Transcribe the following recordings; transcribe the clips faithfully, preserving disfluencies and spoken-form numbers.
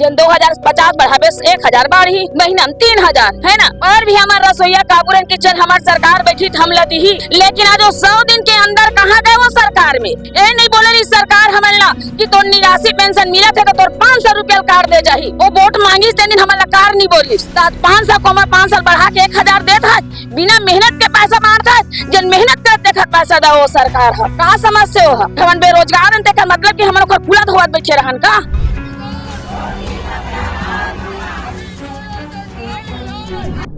जेन दो हजार पचास बढ़ाबे, एक हजार बाढ़ही, महीना में तीन हजार, है ना? और भी हमार रसोईया काबू रहिन कि चल हमार सरकार बैठी त हमला दिही, लेकिन आज वो सौ दिन के अंदर कहाँ गए वो सरकार में? ए नहीं बोले रही सरकार हमन ला कि तोर निराश्री पेंशन मिलत हे तो तोर पाँच सौ रुपया ला कार दे जाही। वो वोट मांगिस तेन दिन हमन ला कार नहीं बोलिस, त आज पाँच सौ कोमा पाँच सौ बढ़ा के एक हजार देत हे, बिना मेहनत के पैसा बांटत हे, जेन मेहनत करत तेखर पैसा दा वो सरकार ह। का समझ से हो ह? हमन बेरोजगार हन तेकर मतलब कि हमन ओखर फूला धोवत बैठे रहन का?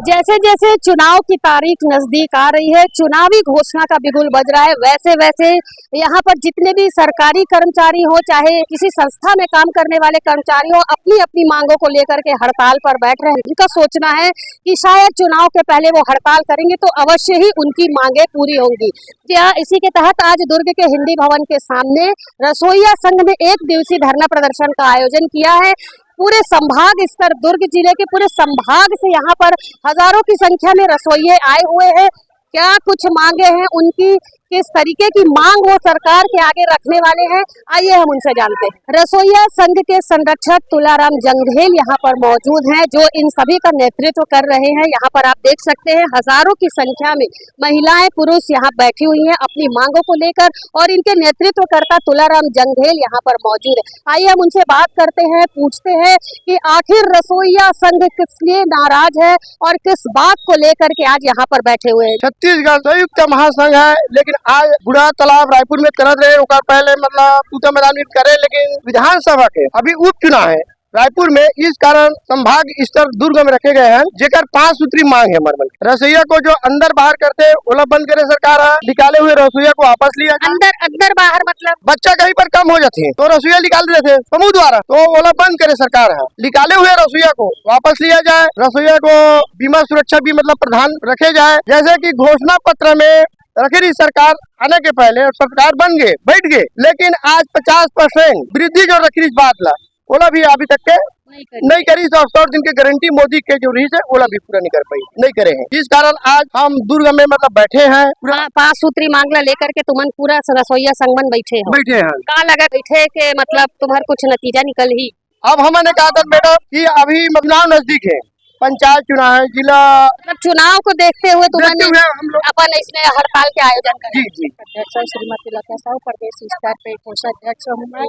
जैसे जैसे चुनाव की तारीख नजदीक आ रही है, चुनावी घोषणा का बिगुल बज रहा है, वैसे वैसे यहाँ पर जितने भी सरकारी कर्मचारी हो, चाहे किसी संस्था में काम करने वाले कर्मचारी हो, अपनी अपनी मांगों को लेकर के हड़ताल पर बैठ रहे हैं। इनका सोचना है कि शायद चुनाव के पहले वो हड़ताल करेंगे तो अवश्य ही उनकी मांगें पूरी होंगी। जी हाँ, इसी के तहत आज दुर्ग के हिंदी भवन के सामने रसोईया संघ ने एक दिवसीय धरना प्रदर्शन का आयोजन किया है। पूरे संभाग स्तर, दुर्ग जिले के पूरे संभाग से यहाँ पर हजारों की संख्या में रसोइये आए हुए हैं। क्या कुछ मांगे हैं उनकी, किस तरीके की मांग वो सरकार के आगे रखने वाले हैं, आइए हम उनसे जानते हैं। रसोईया संघ के संरक्षक तुलाराम जंघेल यहाँ पर मौजूद हैं, जो इन सभी का नेतृत्व कर रहे हैं। यहाँ पर आप देख सकते हैं, हजारों की संख्या में महिलाएं, पुरुष यहाँ बैठी हुई हैं अपनी मांगों को लेकर, और इनके नेतृत्वकर्ता तुलाराम जंघेल यहाँ पर मौजूद है। आइए हम उनसे बात करते हैं, पूछते हैं कि आखिर रसोईया संघ किस लिए नाराज है और किस बात को लेकर के आज यहाँ पर बैठे हुए हैं। छत्तीसगढ़ संयुक्त महासंघ है, लेकिन आज बूढ़ा तालाब रायपुर में करत रहे, ओकर पहले मतलब पूता मैदान में करे, लेकिन विधानसभा के अभी उपचुनाव है रायपुर में, इस कारण संभाग स्तर दुर्ग में रखे गए हैं, जेकर पांच सूत्री मांग है हमर मन के। रसोईया को जो अंदर बाहर करते, ओला बंद करे सरकार है, निकाले हुए रसोईया को वापस लिया जाए। अंदर, अंदर बाहर मतलब? बच्चा कहीं पर कम हो जाते हैं तो रसोईया निकाल देते हैं समूह द्वारा, तो ओला बंद करे सरकार है। निकाले हुए रसोईया को वापस लिया जाए, रसोईया को बीमा सुरक्षा भी मतलब प्रावधान रखे जाए, जैसे कि घोषणा पत्र में रखे रही सरकार आने के पहले, और सरकार बन गए, बैठ गए, लेकिन आज पचास परसेंट वृद्धि जो रखी रही बात ला, ओला भी अभी तक के नहीं करी। नहीं करी। सौ, सौ दिन के गारंटी मोदी के जो रही है, ओला भी पूरा नहीं कर पाई, नहीं करे हैं। इस कारण आज हम दुर्ग में मतलब बैठे हैं पूरा। पा-, पांच सूत्री मांग ला लेकर के तुमन पूरा रसोईया संघ मन बैठे हो। बैठे हैं। का लगा बैठे के मतलब तुम्हार कुछ नतीजा निकल ही? अब हमन का कहत मैडम कि अभी चुनाव नजदीक है, पंचायत चुनाव है, जिला मतलब चुनाव को देखते हुए तुमन देखते हुए हम लोग अपन इसमें हड़ताल के आयोजन करे। जी, जी। अध्यक्ष श्रीमती लता साहू, प्रदेश स्तर पे कोषाध्यक्ष हूँ मैं,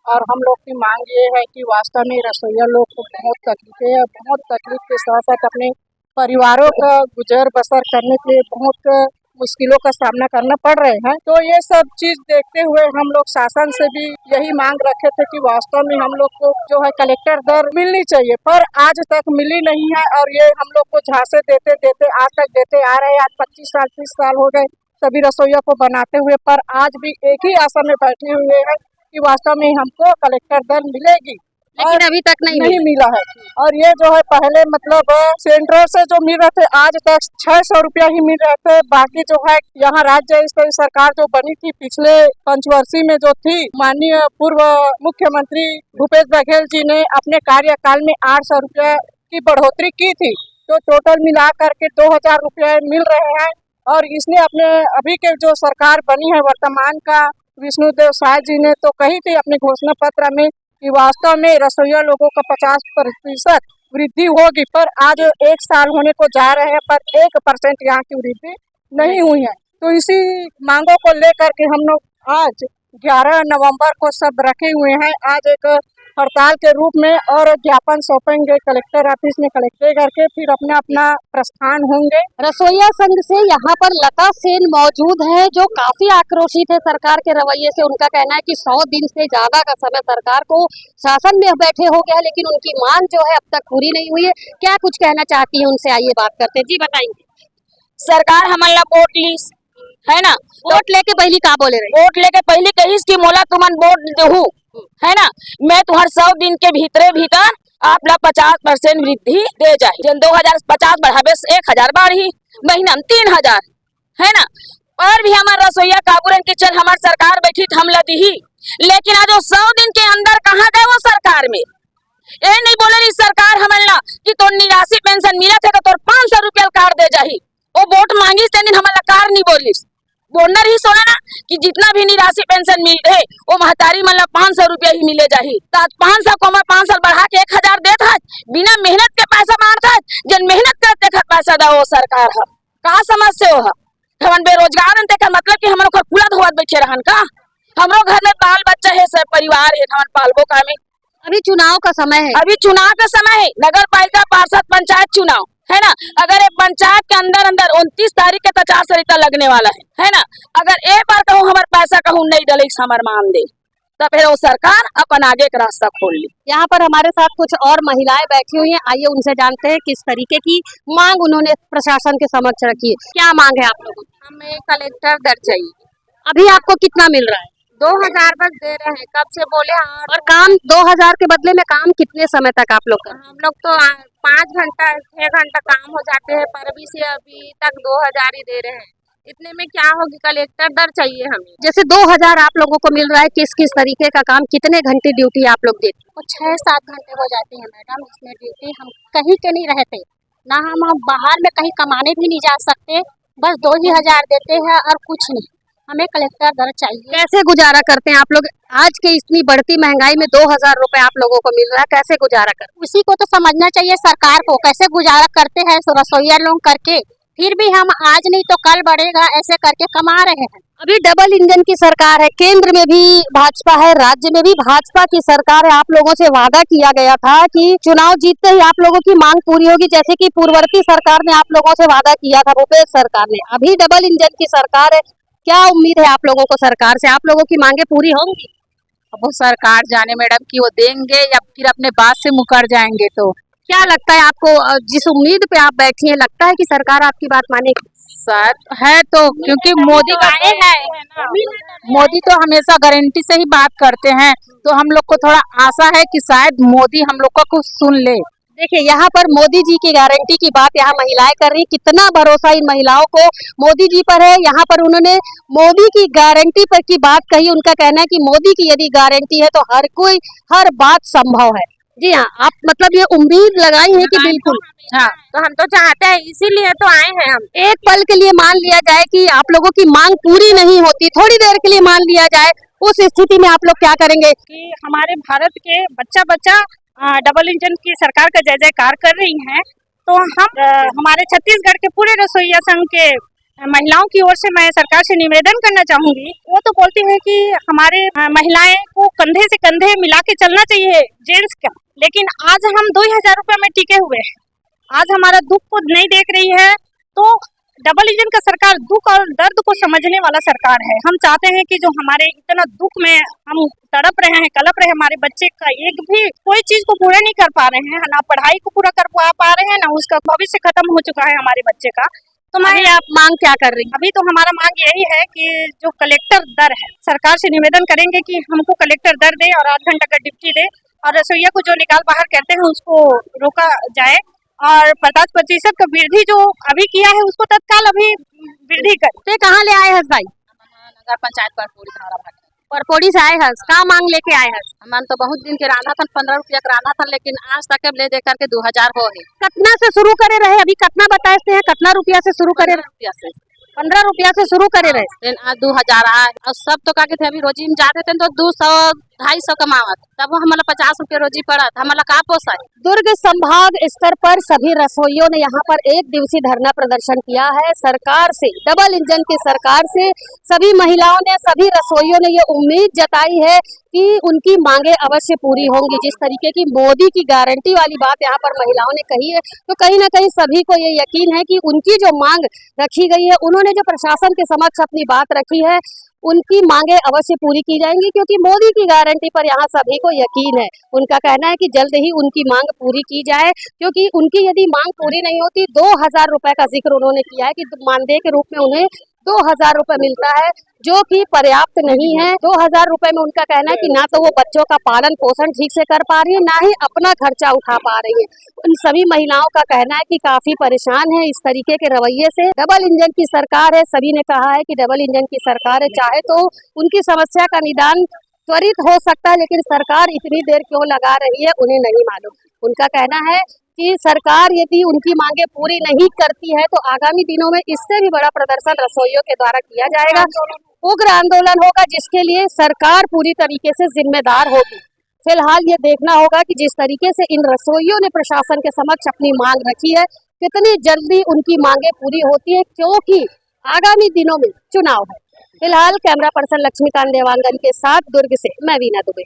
और हम लोग की मांग ये है कि वास्तव में रसोईया लोग को बहुत तकलीफ है, बहुत तकलीफ के साथ साथ अपने परिवारों का गुजर बसर करने के लिए बहुत मुश्किलों का सामना करना पड़ रहे हैं। तो ये सब चीज देखते हुए हम लोग शासन से भी यही मांग रखे थे कि वास्तव में हम लोग को जो है कलेक्टर दर मिलनी चाहिए, पर आज तक मिली नहीं है। और ये हम लोग को झांसे देते देते आज तक देते आ रहे हैं। आज पच्चीस साल, तीस साल हो गए सभी रसोइयों को बनाते हुए, पर आज भी एक ही आशा में बैठे हुए हैं कि वास्तव में हमको कलेक्टर दर मिलेगी। लेकिन और अभी तक नहीं नहीं मिला। मिला है। और ये जो है पहले मतलब सेंट्रल से जो मिल रहे थे, आज तक छह सौ रुपया ही मिल रहे थे। बाकी जो है यहाँ राज्य स्तरीय सरकार जो बनी थी पिछले पंचवर्षी में जो थी, माननीय पूर्व मुख्यमंत्री भूपेश बघेल जी ने अपने कार्यकाल में आठ सौ रुपया की बढ़ोतरी की थी, तो टोटल मिला करके दो हजार रुपये मिल रहे हैं। और इसने अपने अभी के जो सरकार बनी है वर्तमान का, विष्णुदेव साय जी ने तो कही थी अपने घोषणा पत्र में कि वास्तव में रसोइया लोगों का पचास प्रतिशत वृद्धि होगी, पर आज एक साल होने को जा रहे हैं, पर एक परसेंट यहाँ की वृद्धि नहीं हुई है। तो इसी मांगों को लेकर के हम लोग आज ग्यारह नवंबर को सब रखे हुए हैं, आज एक हड़ताल के रूप में, और ज्ञापन सौंपेंगे कलेक्टर ऑफिस में, कलेक्टर करके फिर अपना अपना प्रस्थान होंगे। रसोइया संघ से यहाँ पर लता सेन मौजूद हैं, जो काफी आक्रोशित है सरकार के रवैये से। उनका कहना है कि सौ दिन से ज्यादा का समय सरकार को शासन में बैठे हो गया है, लेकिन उनकी मांग जो है अब तक पूरी नहीं हुई है। क्या कुछ कहना चाहती है उनसे, आइए बात करते हैं। जी बताएंगे। सरकार हमन ला वोट लीस, है ना? वोट लेके पहली का बोले रहे? वोट लेके पहली कहिस कि मोला तुमन वोट देहू, है ना? मैं तुम्हार सौ दिन के भीतरे भीतर आप ला पचास परसेंट वृद्धि दे जाए। जेन दो हजार पचास बढ़ाबे, एक हजार बाढ़ही, महीना में तीन हजार, है ना? और भी हमार रसोइया काबू रहिन कि चल हमार सरकार बैठी त हमला दिही, लेकिन आज वो सौ दिन के अंदर कहाँ गए वो सरकार में? ए नहीं बोले रही सरकार हमन ला कि तोर निराश्री पेंशन मिलत हे तो तोर पाँच सौ रुपया ला कार दे जाही। वो वोट मांगिस तेन दिन हमन ला कार नहीं बोलिस। बोनर ही सोना ना कि जितना भी निराश्री पेंशन मिल रहे, वो महतारी मन ला पाँच सौ रुपया ही मिले जाही। त आज पाँच सौ को मैं पाँच सौ बढ़ा के एक हजार देत हस, बिना मेहनत के पैसा मांगत हस, जन मेहनत करत तेखर पैसा दा वो सरकार ह। का समझ से हो ह? हमन बेरोजगार हन, तेखर मतलब कि हमन ओखर कुला धोवत बैठे रहन का? हमरो घर में बाल बच्चा हे, सब परिवार हे, हमन पालबो का में? अभी चुनाव का समय है। अभी चुनाव का समय है, नगर पालिका, पार्षद, पंचायत चुनाव है ना। अगर ये पंचायत के अंदर अंदर उनतीस तारीख के तो आचार संहिता लगने वाला है, है ना। अगर एक बार कहूँ हमारे पैसा कहूँ नहीं डले, हमारे मान दे, तो फिर वो सरकार अपन आगे का रास्ता खोल ली। यहाँ पर हमारे साथ कुछ और महिलाएं बैठी हुई हैं, आइए उनसे जानते हैं किस तरीके की मांग उन्होंने प्रशासन के समक्ष रखी है। क्या मांग है आप लोगों की? हमें कलेक्टर दर चाहिए। अभी आपको कितना मिल रहा है? दो हजार बस दे रहे हैं, कब से बोले हैं। और काम, दो हजार के बदले में काम कितने समय तक आप लोग करते हैं? हम लोग तो आ, पाँच घंटा, छह घंटा काम हो जाते हैं, पर अभी से अभी तक दो हजार ही दे रहे हैं। इतने में क्या होगी? कलेक्टर दर चाहिए हमें। जैसे दो हजार आप लोगों को मिल रहा है, किस किस तरीके का काम, कितने घंटे ड्यूटी आप लोग देते हैं? तो छह सात घंटे हो जाते हैं मैडम, इसमें ड्यूटी हम कहीं के नहीं रहते, ना हम, हम बाहर में कहीं कमाने भी नहीं जा सकते, बस दो ही हजार देते हैं और कुछ नहीं। हमें कलेक्टर दर चाहिए। कैसे गुजारा करते हैं आप लोग? आज के इतनी बढ़ती महंगाई में दो हजार रुपए आप लोगों को मिल रहा है, कैसे गुजारा करते? उसी को तो समझना चाहिए सरकार को, कैसे गुजारा करते हैं सो रसोईया लोग करके, फिर भी हम आज नहीं तो कल बढ़ेगा ऐसे करके कमा रहे हैं। अभी डबल इंजन की सरकार है, केंद्र में भी भाजपा है, राज्य में भी भाजपा की सरकार है। आप लोगों से वादा किया गया था कि चुनाव जीतते ही आप लोगों की मांग पूरी होगी, जैसे कि पूर्ववर्ती सरकार ने आप लोगों से वादा किया था, भूपेश सरकार ने। अभी डबल इंजन की सरकार है, क्या उम्मीद है आप लोगों को सरकार से? आप लोगों की मांगे पूरी होंगी? अब वो सरकार जाने मैडम कि वो देंगे या फिर अपने बात से मुकर जाएंगे। तो क्या लगता है आपको, अ, जिस उम्मीद पे आप बैठी हैं, लगता है कि सरकार आपकी बात मानेगी? सर, है तो, क्योंकि मोदी तो का आए हैं, मोदी तो हमेशा गारंटी से ही बात करते हैं, तो हम लोग को थोड़ा आशा है कि शायद मोदी हम लोग का कुछ सुन ले। देखिए, यहाँ पर मोदी जी की गारंटी की बात यहाँ महिलाएं कर रही, कितना भरोसा इन महिलाओं को मोदी जी पर है। यहाँ पर उन्होंने मोदी की गारंटी पर की बात कही। उनका कहना है कि मोदी की यदि गारंटी है तो हर कोई, हर बात संभव है। जी हाँ, आप मतलब ये उम्मीद लगाई है कि बिल्कुल। हाँ, तो हम तो चाहते हैं, इसीलिए तो आए हैं हम। एक पल के लिए मान लिया जाए कि आप लोगों की मांग पूरी नहीं होती, थोड़ी देर के लिए मान लिया जाए, उस स्थिति में आप लोग क्या करेंगे? कि हमारे भारत के बच्चा बच्चा, अ, डबल इंजन की सरकार का जय जयकार कर रही हैं, तो हम, अ, हमारे छत्तीसगढ़ के पूरे रसोईया संघ के महिलाओं की ओर से मैं सरकार से निवेदन करना चाहूंगी। वो तो बोलती है कि हमारे, अ, महिलाएं को कंधे से कंधे मिला के चलना चाहिए जेंट्स का, लेकिन आज हम दो ही हजार रुपए में टिके हुए हैं। आज हमारा दुख को नहीं देख रही है, तो डबल इंजन का सरकार दुख और दर्द को समझने वाला सरकार है। हम चाहते हैं कि जो हमारे इतना दुख में हम तड़प रहे हैं, कलप रहे हैं, हमारे बच्चे का एक भी कोई चीज को पूरा नहीं कर पा रहे हैं, ना पढ़ाई को पूरा कर पा, पा रहे हैं, ना उसका भविष्य खत्म हो चुका है हमारे बच्चे का। तो मैं अभी आप मांग क्या कर रही हैं? अभी तो हमारा मांग यही है कि जो कलेक्टर दर है, सरकार से निवेदन करेंगे कि हमको कलेक्टर दर दे और आठ घंटा का ड्यूटी दे और रसोईया को जो निकाल बाहर करते हैं उसको रोका जाए और पचास प्रतिशत का वृद्धि जो अभी किया है उसको तत्काल अभी वृद्धि कर। ते कहाँ ले आए हस भाई? नगर पंचायत परपोड़ी धारा भाटा। परपोड़ी से आए हस, का मांग लेके आए हस? हमन तो बहुत दिन के रांधा थन, पन्द्रह रुपया के रांधा थन, लेकिन आज तक अब ले दे करके दो हजार हो है। कतना से शुरू करे रहे, अभी कतना बताए से हैं, कतना रुपया से शुरू करे रहे? रुपया से। पन्द्रह रुपया से शुरू करे रहे। लेकिन आज दो हजार आए, और सब तो का कहते हैं, अभी रोजी में जाते थे तो दो सौ, ढाई सौ कमावत, तब वो हमला पचास रुपया रोजी पड़त, हमला का पोसाए? दुर्ग संभाग स्तर पर सभी रसोइयों ने यहाँ पर एक दिवसीय धरना प्रदर्शन किया है। सरकार से, डबल इंजन की सरकार से सभी महिलाओं ने, सभी रसोइयों ने ये उम्मीद जताई है कि उनकी मांगे अवश्य पूरी होंगी। जिस तरीके की मोदी की गारंटी वाली बात यहाँ पर महिलाओं ने कही है, तो कहीं ना कहीं सभी को ये यकीन है कि उनकी जो मांग रखी गई है, उन्होंने जो प्रशासन के समक्ष अपनी बात रखी है, उनकी मांगे अवश्य पूरी की जाएंगी, क्योंकि मोदी की गारंटी पर यहाँ सभी को यकीन है। उनका कहना है कि जल्द ही उनकी मांग पूरी की जाए, क्योंकि उनकी यदि मांग पूरी नहीं होती, दो हजार रुपए का जिक्र उन्होंने किया है कि मानदेय के रूप में उन्हें दो हजार रुपए मिलता है, जो कि पर्याप्त नहीं है। दो हजार रुपए में उनका कहना है कि ना तो वो बच्चों का पालन पोषण ठीक से कर पा रही है, ना ही अपना खर्चा उठा पा रही है। इन सभी महिलाओं का कहना है कि काफी परेशान है इस तरीके के रवैये से। डबल इंजन की सरकार है, सभी ने कहा है कि डबल इंजन की सरकार है, चाहे तो उनकी समस्या का निदान त्वरित हो सकता है, लेकिन सरकार इतनी देर क्यों लगा रही है, उन्हें नहीं मालूम। उनका कहना है कि सरकार यदि उनकी मांगे पूरी नहीं करती है तो आगामी दिनों में इससे भी बड़ा प्रदर्शन रसोइयों के द्वारा किया जाएगा, उग्र आंदोलन होगा, जिसके लिए सरकार पूरी तरीके से जिम्मेदार होगी। फिलहाल ये देखना होगा कि जिस तरीके से इन रसोइयों ने प्रशासन के समक्ष अपनी मांग रखी है, कितनी जल्दी उनकी मांगे पूरी होती है, क्योंकि आगामी दिनों में चुनाव है। फिलहाल कैमरा पर्सन लक्ष्मीकांत देवांगन के साथ दुर्ग से मैं वीना दुबे।